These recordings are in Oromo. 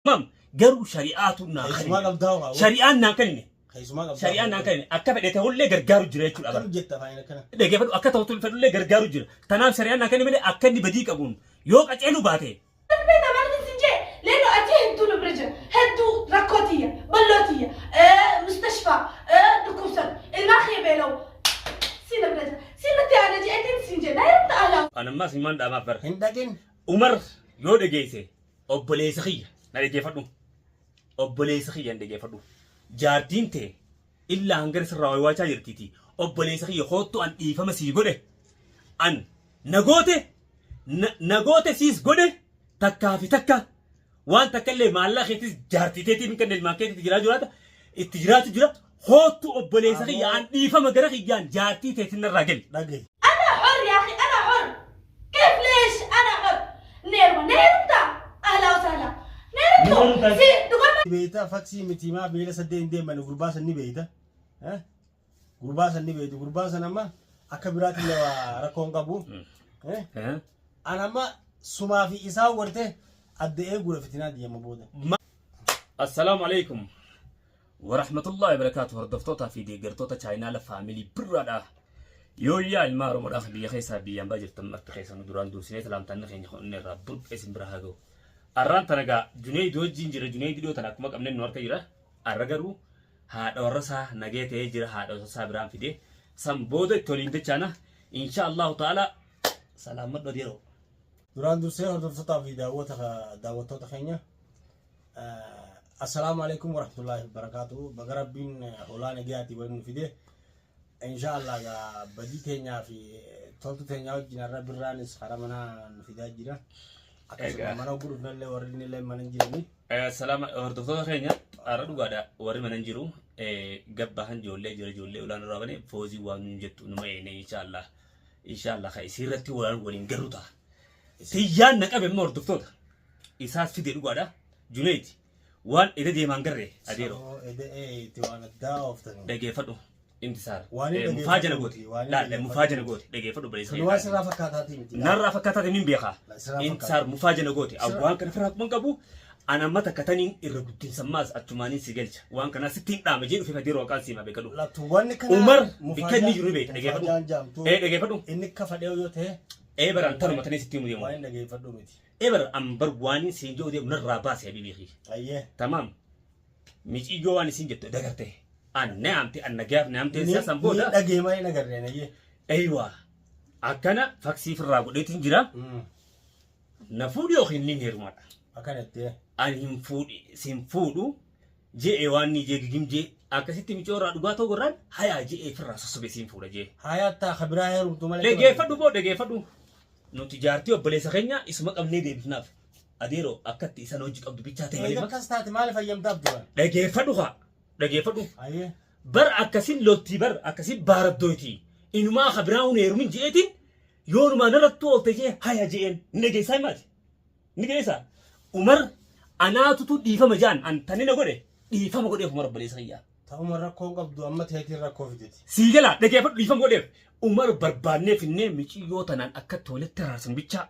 Tamam garuu shari'aatu naa Keessumaa kennine. qabdaa waa. Shari'aan naa kennine. Keessumaa qabdaa. Shari'aan naa kennine. Akka fedhe ta'ullee gargaaru jira jechuudha bara. Akkam jetta afaan akkana. Dhaggeeffadhu akka ta'u fedhullee gargaaru jira. Tanaaf shari'aan naa kenne malee akka inni badii qabuun yoo qaceelu baate Beektaa maal isin jee leeloo ati hedduu nu bira jira hedduu rakkoo tiyya balloo tiyya mustashfaa dhukkubsan ilmaa kiyya beela'u si na bira jira si natti aana jeetiin sin jee na heerumta alaa. An ammaas himaan dhaamaaf bara. Hin dhaqin. Umar yoo dhageesse Obboleessa kiyya na dhaggeeffadhu. Obboleessa kiyya na dhaggeeffadhu. Jaartiin tee illaa hangana sirraa waywaachaa jirtiiti. Obboleessa kiyya koottu an dhiifama sii godhe. An na goote na goote siis godhe takkaa fi takka waan takka illee maallaqa keetis jaartii teetiif hin kenne ilmaan keetiif jiraa jiraata itti jiraatu jira. Koottu obboleessa kiyya an dhiifama gara kiyyaan jaartii teetiin narraa gali. Dhagahi. أنا حر يا أخي أنا حر كيف ليش أنا حر نيرما نيرمتا أهلا وسهلا نيرمتو سي دقول Beeyta faksii miti maa beela saddeen hin deeman gurbaa san ni beeyta. Eh? Gurbaa san ni beeytu gurbaa san amma akka biraatti illee waa rakkoo hin qabu. Eh? An amma sumaa fi isaa warte adda eeguudha fitinaa deema booda. Assalaamu alaikum Warahmatullahi wabarakatuh hordoftootaa fi deeggartoota chaayinaala faamilii birraadha. Yooyyaa ilmaa Oromoodhaaf biyya keessaa biyyaan baa jirtan marti keessan duraan dursinee salaamtaanni keenya kun inni irraa burqee isin bira haa ga'u. Arraan tana gaa Juneeydi wajjin jira Juneeydi dhiyoo tana akkuma qabneen nu harka jira. Arra garuu haadha warra isaa nagee ta'ee jira haadha warra isaa biraan fidee san booda itti waliin dachaana insha Allahu ta'ala salaammadhu adeeroo. Duraan dursee hordoftootaa fi daawwattoota keenya Assalaamu alaikum warahmatullahi wabarakatuh. Baga Rabbiin hoolaa nagayaati waliin nu fide. Insha Allah gaa badii teenyaa fi toltu teenyaa wajjin har'a birraanis karaa manaa nu fidaa jira. Akkasuma Egaa. mana gurguddanillee warri inni illee mana hin jirani. Salaama hordoftoota keenya har'a dhugaadha warri mana hin jiru gabbahan ijoollee jira ijoollee olaan irraa bane foozii waan nun jettu numa eene inshaallah inshaallah ka isii irratti walaan waliin garuu ta'a. Tiyyaan na qabe immoo hordoftoota isaas fide dhugaadha Juneyd waan eda deemaan garre adeero. Saboo eda'ee itti waan addaa ooftanii. Dhageeffadhu intisaar. Waan hin Mufaa jala dhageeffadhu goote. miti, waan hin Laal dhageeffadhu mufaa jala miti. goote. Dhageeffadhu obboleessa Sun kee waan qaali. sirraa fakkaataatii miti. Narraa fakkaataatiin hin beekaa. Sirraa Intisaar fakkaata. mufaa jala goote. Sirraa- Waan kana firraa quban qabu. An amma takka taniin irra guddinsammaas achumaaniin si galcha. Waan kanaa sitti hin dhaame jee dhufee fadeeroo haqaan siima beekadhu. Lattu wanni kana Umar bikka inni jiru ni beekta dhageeffadhu. Mufaajaan jaamtuu. Ee dhageeffadhu. Inni akka fadhee yoo ta'e Ee baraan tanuma tanii sitti himu deemu. waan hin dhageeffadhu miti. Ebar an bar waanin siin jedhu deemu narraa baasi habiibii kiyya. Ayyee. Tamaam. Miciyyoo waan isiin jettu dagarte. An na yaamte an nagayaaf na yaamte Ni san booda. ni dhagee malee hin agarreen ayyee. Eywa. Akkana faksii firraa godheetiin jira. Na fuudhi yookiin nin heerumadha. Akkana jettee. An hin fuudhi sin fuudhu je'e waan ni jee gigim jee akkasitti micoo irraa dhugaa ta'uu gorraan hayaa je'ee firraa sossobee siin fuudha jee. Hayaa taa kabiraa heerumtu malee. Dhageeffadhu boo dhageeffadhu. Nuti jaartii obboleessa keenya isuma qabnee deebifnaaf. Adeeroo akkatti isan hojii qabdu bichaa ta'e malee. Eega akkas taate maaliif hayyamtaaf duran? Dhageeffadhu kaa. Dhageeffadhu. Ayyee. Bar akkasin loltii bar akkasin baaraddooyti. Inumaa ka biraa hun heerumin je'eetiin yoonumaa narrattuu oolte jee haya je'een ni dhageessaa himaati. Ni dhageessaa. Umar anaatutu dhiifama ja'an an tani na godhe dhiifama godheef Umar obboleessa kiyyaa. Ta'uma rakkoo hin qabdu amma teetiin rakkoo fideti. Sii galaa dhageeffadhu dhiifama godheef Umar barbaannee finnee miciyyoo tanaan akka toletti araarsan bichaa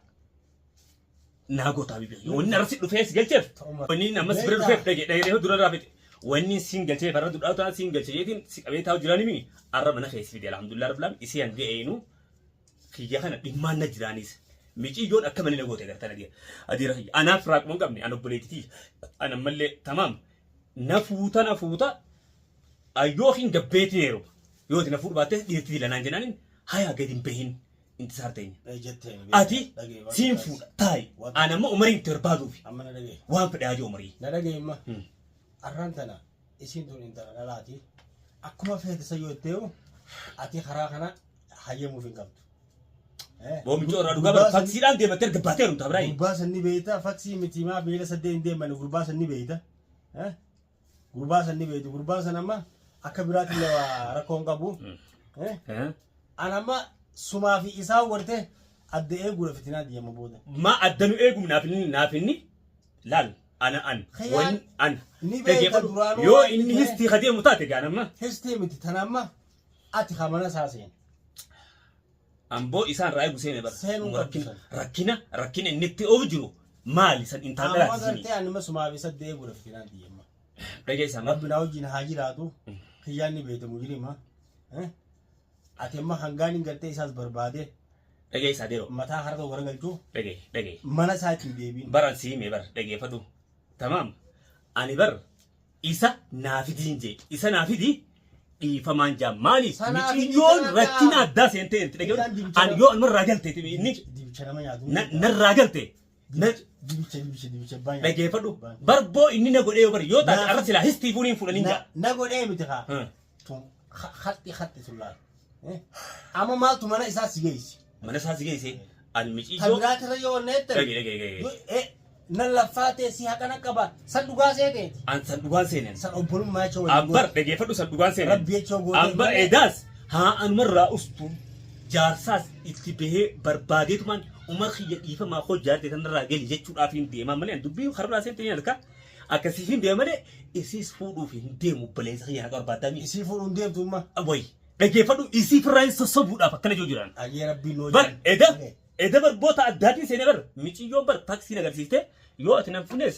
naa gootaa bibi. Wanni arsi dhufee si galcheef Ta'uma. wanni ammas bira dhufeef dhage dhagee dura irraa fixe. Wanni siin galcheef arra dudhaa tanaan siin galche jeetiin si qabee taa'u jiraan himi arra mana keessa fide alhamdulillah rabbil alamin isii hanga eenyu kiyya kana dhimmaan na jiraanis. Miciyyoon akka malee na goote gartan adiira. Adiira kiyya anaaf raaquma hin qabne an obboleettitii an ammallee tamaam na fuuta na fuuta yookiin gabbeetiin heeruma yoo ati na fuudhu baattes dhiirti dila naan jennaanin hayaa gadi hin bahin intisaar teenya Jetteen. ati siin fuudha taa'i an amma umariin itti barbaaduufi Amma na dhagee. waan fedhe haa umarii Na dhagee imma. Arraan tana isiin tun intala dhalaati. Akkuma feete san yoo ta'u ati karaa kana hayyamuuf hin qabdu. Boomicha irraa dhugaa bara faksiidhaan deemattee erga baatee heerumta biraa Gurbaa san ni beeyta faksii miti maa beela saddeen hin deeman gurbaa san ni beeyta. Eh? Gurbaa san ni beektu. Gurbaan san amma akka biraatti illee waa rakkoo hin qabu. Eh? An amma sumaa fi isaan warte adda eeguudha fitinaa deema booda. Ma adda nu eegum naaf inni naaf inni laal ana an Khiyaan wan an ni beekta dhageeffadhu. duraanuu yoo waan inni inni ta'e. histii ka deemu taate gaan amma Histii miti tana amma ati ka mana isaa seeni. Amboo isaan irraa eegu seene bara. Seenuu qabdu Rakkina sana. rakkina rakkina inni itti oofu jiru. Maali san intaan Amma dhalaati sini. gartee ani masumaa fi saddee eeguudha fitinaan xiyyeemma. Dhageessa amma. Rabbi naa wajjin haa jiraatu. Kiyyaan ni beekta mujrima. Ati amma hangaan hin gartee isaas barbaade Dhageessa adeero. mataa harka garagalchuu Dhagee dhagee. mana isaatti hin deebiin. Baran sii hime bar dhageeffadhu. Tamaam. Ani bar isa naa fidiin jee. Isa naa fidi dhiifamaan jaa. Maaliif Sanaa fidii miciyyoon kana rakkina gaa. addaa seentee jirti. Isaan Dhageeffadhu. dibicha Ani nama- yoo anumarraa galte inni Dibicha nama nyaatu. narraa galte. Dibicha dibicha dibicha abbaa nyaatu. Dhageeffadhu. Barboo inni na godhee yoo bar yoo taate Naa- arra silaa histii fuuniin fuudhaniin jaa. Na godhee miti kaa. Tun haxxi haxxi tun laal. Amma maaltu mana isaa si geessi? Mana isaa si geesse an Kan miciyyoo. biraatirra yoo wanna jettan. Dhage dhage dhage. Nan laffaa ta'e si haqana qaba. San dhugaa seeteeti. An san dhugaan seenan. San obbolummaa jecha waliin Ambar dhageeffadhu san dhugaan seenan. Rabbi jecha gootee Ambar malee. edaas haa anumarraa ustu jaarsaas itti bahee barbaadeetumaan Umar kiyya dhiifamaa koo jaarte tanarraa gali jechuudhaaf hin deemaa malee an dubbii karraa seente ni harka akkasiif hin deema malee isiis fuudhuuf hin deemu obboleessa kiyya haqa barbaaddaa miti. Isii fuudhuun deemtu umma. Wayi dhageeffadhu isii firraa hin sossobuudhaaf akkana jiru jiran. Ayyee rabbiin noo Bar eda eda barboota addaatiin seenee bar miciyyoon bar taaksiin agarsiifte yoo ati nan funes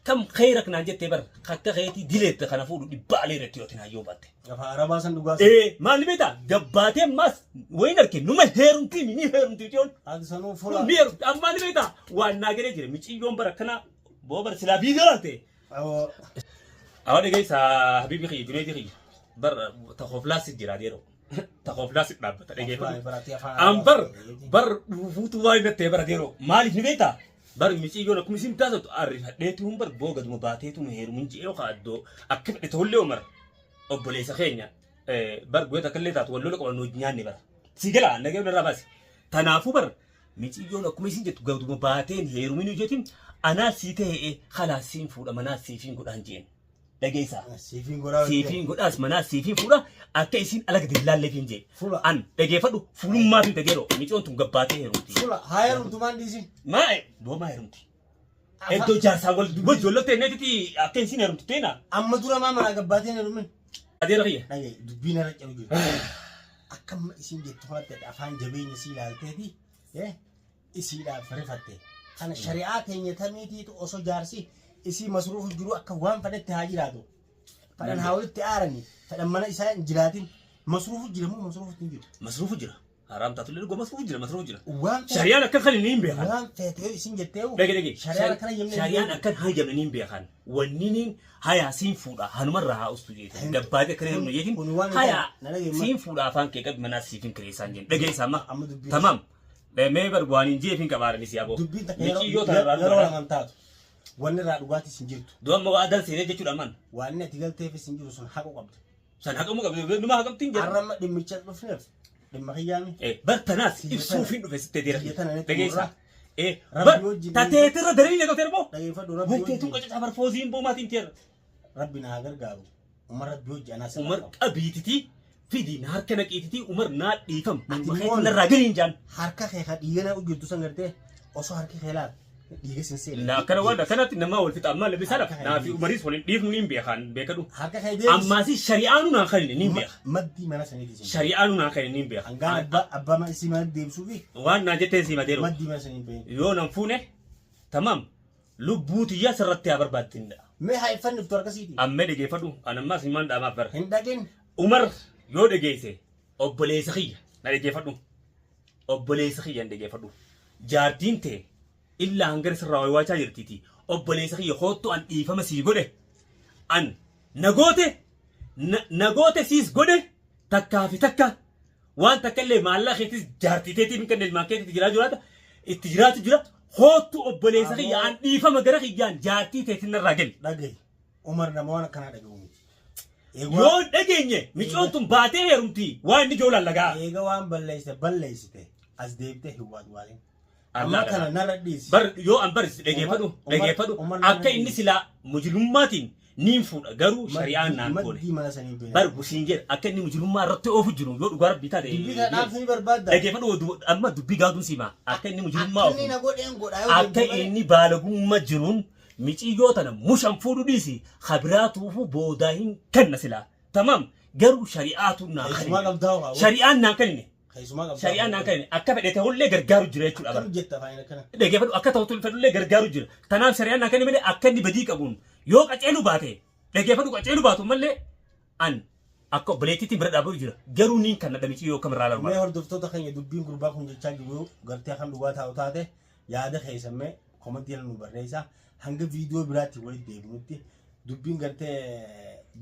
kam kheyrak naan jettee bar akka keetii dileette kana fuudhu dhibba alee irratti yoo ati naan yoo baatte. Afaan Arabaa san dhugaa. Ee maal beektaa gabbaatee ammaas wayin arke numa heerumtii ni heerumtii miciyyoon. Ati sanuu fuula. Ni heerumti amma ni beektaa waan naa galee jira miciyyoon bar akkana boo bar silaa viidiyoo laalte. Awwa dhageessa habiibi kiyya Junaydii kiyya bar takoflaas jira adeero takoflaas dhaabbata dhageeffadhu. An bar bar dhufuutu waan inni ta'e bara adeero maaliif ni beektaa bar miciyyoon akkuma isin taasiftu arrifadheetu hun bar boo gaduma baateetu nu heerumun je'ee yookaan addoo akka fedhe ta'ullee umar obboleessa keenya bar guyyaa takka illee taatu wal lola qaban nu nyaanne bara si gala nagee narraa baasi tanaafuu bar Miciyyoon akkuma isin jettu gaduma baateen heerumin jetin anaa sii ta'e kalaas siin fuudha manaa siifiin godhaan jeen. Dhageessaa. Siifiin godhaa. Siifiin godhaas manaa siifiin fuudha akka isin ala gadi hin laalleefiin jee. Fuula. An dhageeffadhu fuulummaa fi dhageeroo miciyoon tun gabbaatee heerumti. Fuula haa heerumtu maan dhiisin. Maa boomaa heerumti. Iddoo jaarsaa wal wal ijoollotte neetiti akka isin heerumtu teena. Amma dura maa manaa gabbaateen heerumin. Adeera kiyya. Dhagaye dubbiin irra cabu jiru. Akka amma isin jettu kanatti afaan jabeenya isii ilaalteeti isiidhaaf rifatte. Kana shari'aa teenya tamiitiitu osoo jaarsi isii masruufu jiru akka waan fedhetti haa jiraatu. Fedhan haa walitti aarani. Fedhan mana isaa hin jiraatin. Masruufu jira moo masruufu hin jiru? Masruufu jira. Haraam taatullee dhuguma masruufu jira masruufu jira. Waan feete Shari'aan akka kan hin beekan. waan feete yoo isin jettee Dhage dhage. shari'aan akkana jennee Shari'aan akkan hayyamne hin beekan. Wanni niin hayaa siin fuudha hanumarraa haa ustu jeetin. Gabbaatee akkana heerumne jeetin. Kun waan hin Hayaa taane, na dhagaye amma. siin fuudha afaan kee qabi manaa siif hin kireessaan jeen. Dhageessa amma. Amma dubbiin- Tamaam. Mee bar waan hin jeef hin qabaarani si aboo. Dubbiin takka Miciyyoo yeroo tanarraa yeroo dhugaadha. lamaan taatu. Wanni irraa dhugaatis hin jirtu. Du'a amma waa addaan seenee jechuudha ammaan. Waan inni ati galteefis hin jiru sun haqu qabda. San haqamuu qabdi. Numa haqamtiin jedha. Har'a amma dhimmicha dhufneef dhimma kiyyaami. Bar tanaas Biyya ibsuuf hin dhufe sitti deera. biyya tana natti Dhageessa. murraa. Bar Rabbi wajjin tateetirra daranii na qabteera boo. Dhageeffadhu rabbi Wanteetuun wajjin. qacacaa bar fooziin boo maatiin teerra. Rabbi na haa gargaaru. Umar rabbi wajjin anaa sirraa Umar qaba. qabiititii fidi na harka naqiititii Umar naa dhiifam. Ati Maqaa immoo- narraa galiin jaan. Harka kee ka dhiigana jirtu san gartee osoo harki kee laal dhiiga sin seene. Na akkana waan akkanatti nama wal fixa ammaa labbisaa Harka kee naa fi Umaris waliin dhiifnu niin beekan beekadhu. Harka kee deebisi. Ammaasi shari'aanu naan kanine niin beeka. Maddii mana saniiti sin. Shari'aanu naan kanine niin beeka. Hangaan abbaa abbaa mana isii mana deebisuufi Waan naan jettee si madeeru. maddii mana sanii hin Yoo nan fuune tamaam lubbuu tiyyaa sirratti haa barbaadtinidha. Mee haa iffanniftu harkasiiti. Ammee dhageeffadhu an ammaas himaan dhaamaaf bara. Hin dhaqin. Umar yoo dhageesse obboleessa kiyya na dhageeffadhu. Obboleessa kiyya na dhageeffadhu. Jaartiin tee illaa hangana sirraa waywaachaa jirtiiti. Obboleessa kiyya koottu an dhiifama sii godhe. An na goote na goote siis godhe takkaa fi takka waan takka illee maallaqa keetis jaartii teetii hin kenne ilmaan keetitti jiraa jiraata itti jiraatu jira koottu obboleessa kiyya an dhiifama gara kiyyaan jaartii teetiin narraa gali. Dhagahi. Umar nama waan akkanaa dhagahu miti. Yoo hin dhageenye micoon tun baatee heerumti waan inni joolaan lagaa. Eega waan balleessite balleessite as deebitee hin waatwaatin. Amma Allah kana narra dhiisi. Bar yoo an bar dhageeffadhu Umar- dhageeffadhu Umar akka inni silaa mujrimummaatiin niin fuudha garuu shari'aan naan goone. Maddii mana sanii beena. Bar gusiin jedha akka inni mujrimummaa irratti oofu jiru yoo dhugaa rabbii taate. Dubbii kana dhaamsuu ni barbaadda. Dhageeffadhu amma dubbii gaaduun siima akka inni mujrimummaa Akka inni oofu na godheen godha yoo akka jette malee. inni baalagummaa jiruun miciyyoo tana mushan fuudhu dhiisi kabiraa tuufu boodaa hin kenna silaa. Tamaam garuu shari'aatu naa Keessumaa kennine. qabdaa waa. Shari'aan naa kennine. Keessumaa qabdaa. Shari'aan naan kennine akka fedhe ta'ullee gargaaru jira jechuudha bara. Akkam jetta afaan akkana. Dhageeffadhu, akka ta'u fedhullee gargaaru jira. Tanaaf shari'aan naan kennine malee akka inni badii qabuun yoo qaceelu baate, dhageeffadhu, qaceelu baatu malee an akka obboleettiitti bira dhaabatu jira. Garuu niin kan nadhamichi yoo kamirraa laalu. Mee hordoftoota keenya, dubbiin gurbaa kun jechaa jiru gartee kan dhugaa taa'u taate yaada keessan mee comment jala nu barreessaa. Hanga viidiyoo biraatti walitti deebinutti, dubbiin gartee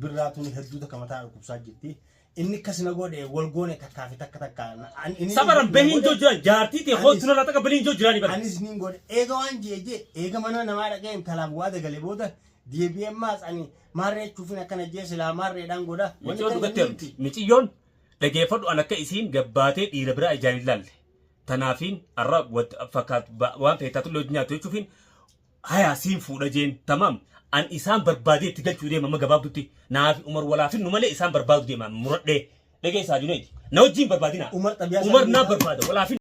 birraatuun hedduu takka mataa dhukkubsaa jirti. Inni akkas na godhe, wal goone takkaa fi takka takka. Inni Sabaran na bahiin godhe, joo jiran jaartii ta'e hootu narraa takka baliin joo jiranii bara. Anis niin godhe. Eega waan jee jee eega mana namaa dhaqee intalaaf waa dagalee booda deebi'ee maas ani maarree jechuufin akkana jee silaa maarreedhaan godha. Wanni Miciyyoon kana dhugatti ni himti. Miciyyoon, dhageeffadhu, an akka isiin gabbaatee dhiira biraa ijaan hin laalle. Tanaafiin arra fakkaatu waan feetaatu illee hojii nyaattu jechuufiin hayaa siin fuudha jeen. Tamaam, an isaan barbaadee itti galchuu deema. Amma gabaabdutti naafi Umar walaafinnu malee isaan barbaadu deema muradhee. Dhageessaa Junaidi. Na wajjin barbaadina. Umar xabiyaa isaa Umar naa beektaa? barbaada walaafinnu.